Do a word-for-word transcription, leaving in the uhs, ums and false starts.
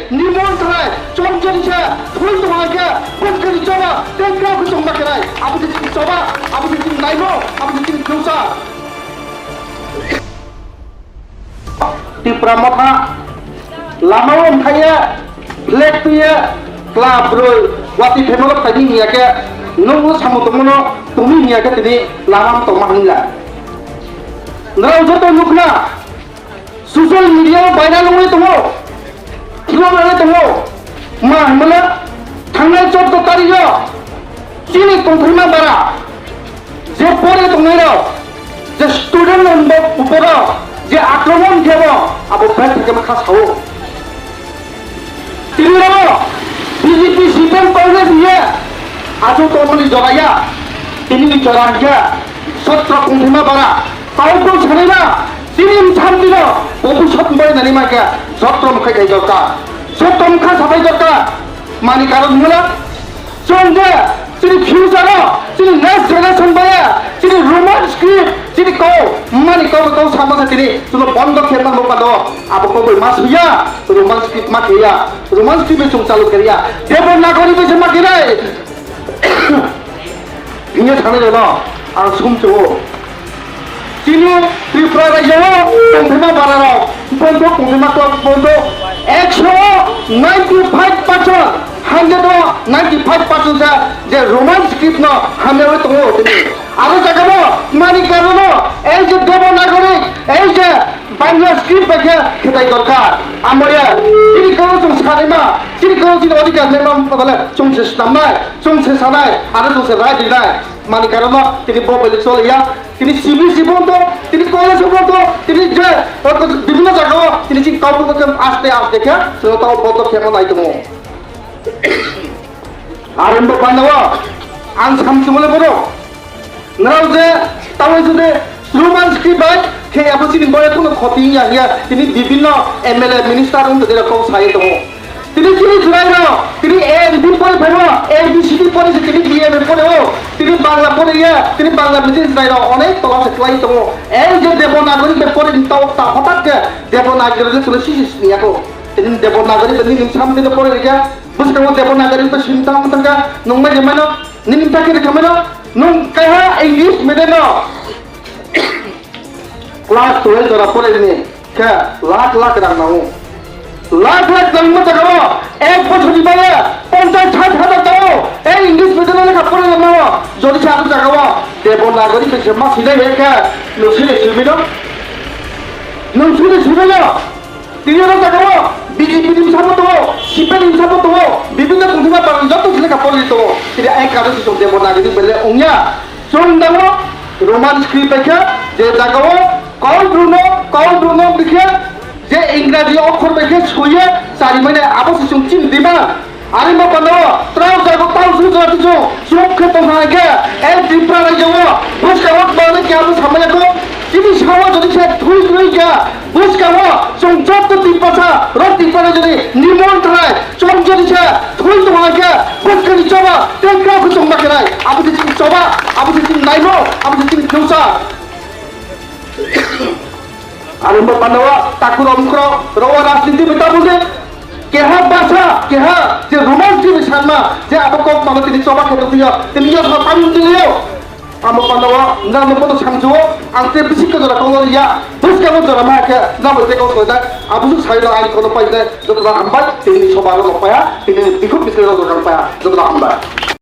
Nimon thanai, chom chori se, thul tong hai khe, bwskani choba, tei kra khe chong ma khe nai. Abo se chini choba, abo se chini naimo, abo se chini future. Tipra Motha, lama o wngkhaiya, flag twiya, kla brwi, wati themolo phaini hiya khe, nungo samung tongmano tongwi hiya khe tini lama tongma hwnla. Norok joto nukna, social media o viral wngwi tongo, thwlangwi tongo. Ma hwnmano thangnai chordo tarikh o chini tongthokma bara je pore tongnairok, je student rokni uporo je akromon khe bo abo bek khe kha sao. Tini oro B J P, C P M, Congress hiye ajo tongmani jora ya, tini ni jora hiya sotro tongthokma bara. Taubo sanina, chini bwsantino, bo bwsat bai nani mankha, sotrom khai khai dorkar. Sotrom kha sabai dorkar. Mani karon hwnla, chwng je, chini future o, chini next generation bai, chini Roman script, chini kau, mani kau, kau sama sa chini, chwngno bondo khe ma nukma do, abo kau bai ma suya, Roman script ma kheya, Roman script bai chwng chalu kheya, Devanagari bai se ma khenai. Hingye thangnairokno ang sumsio. Chini Tripura rajyo o tongthokma bararok, bondo tongthokma kok bondo ekso o ninety five percent, hundred o ninety five percent sa je Roman script no hamyawi tongo tini. Aro jaga no mani karono ei je Devanagari, ei je Bangla script bai khe khetai dorkar. Amoya, chini kau chwng sanai ma, chini kau chini odhikar nai ma, bale, chwng se snamnai, chwng se sanai, aro chwng se rai rinai. Mani karono, tini bo bele choliya, tini C B C bondo, tini college bondo, tini je, bibhinno jaga o, tini chini kau bondo khe aste aste khe, chwng tau bondo khe ma nai tongo. Arembo pandawa, ang samsung le bodo. Norok je tamo jodi Roman script bai khe abo chini boyar kono khoti wngya hiya tini bibhinno M L A minister wng tongwi rok kok sai tongo. Tini chini chwrairok tini A N P pori phaio, A B C D pori se tini B M A pori o, tini Bangla pori ya, tini Bangla meeting chwrairok onek tola se kwlai tongo. Ei je Devanagari bai pori tau ta hothat khe Devanagari le chwla sisi sini yako. Tini Devanagari bai nini samtino pori rikha, bwskango Devanagari bai sini tang tangka, nungmai je mano, nini chakri rikha mano, Nwng kaiha English medium no class twelve jora poreni khe lakh lakh rang nango. Lakh lakh rang mo jaga o ek bochor ni bagwi ponchash sat hajar tao ei English medium no lekha poreni nango. Jodi sa jaga o Devanagari bai se ma sinai bai khe nwng sini simi no. Nwng sini simi no. Tini oro jaga o B J P ni bwskango tongo, C P M ni bwskango tongo, bibhinno tongthokma party joto se lekha porwi tongo. Tini ai kado se chwng Devanagari bele wngya. Chwng dango Roman script bai khe je jaga o kau bruno, kau bruno bikhe je Ingraji okhor bai khe soye chari mane abo se chwng chini dima. Ari ma pano, trao jago tao su jora tijo, suk khe tong hai khe, el Tripura rajyo o, bwskang o tong khe abo samaya ko, chini sawa jodi se thui thui khe, bwskang o, chwng joto Tiprasa, rok Tripura jodi, nimon trai, chwng jodi se, thui tong hai khe, bwskang ni choba, tei kra khe chwng ma khe nai, abo se chini choba, abo se chini naimo, abo se chini future. Arumba pandawa takur omkro rowa rajniti bita buge keha basa keha je Roman script sanma je abo kok mano tini choba khe tongphiyo tini yasma tamung tiliyo. Amo pandawa nang no bono samchuo ang te bisi ko jora kongor ya bwskang jora ma khe nang bai te kok sojak abo su sai no ani kono pai de joto hambai tini soba ro paya tini bikhuk bisle ro kang paya joto hambai.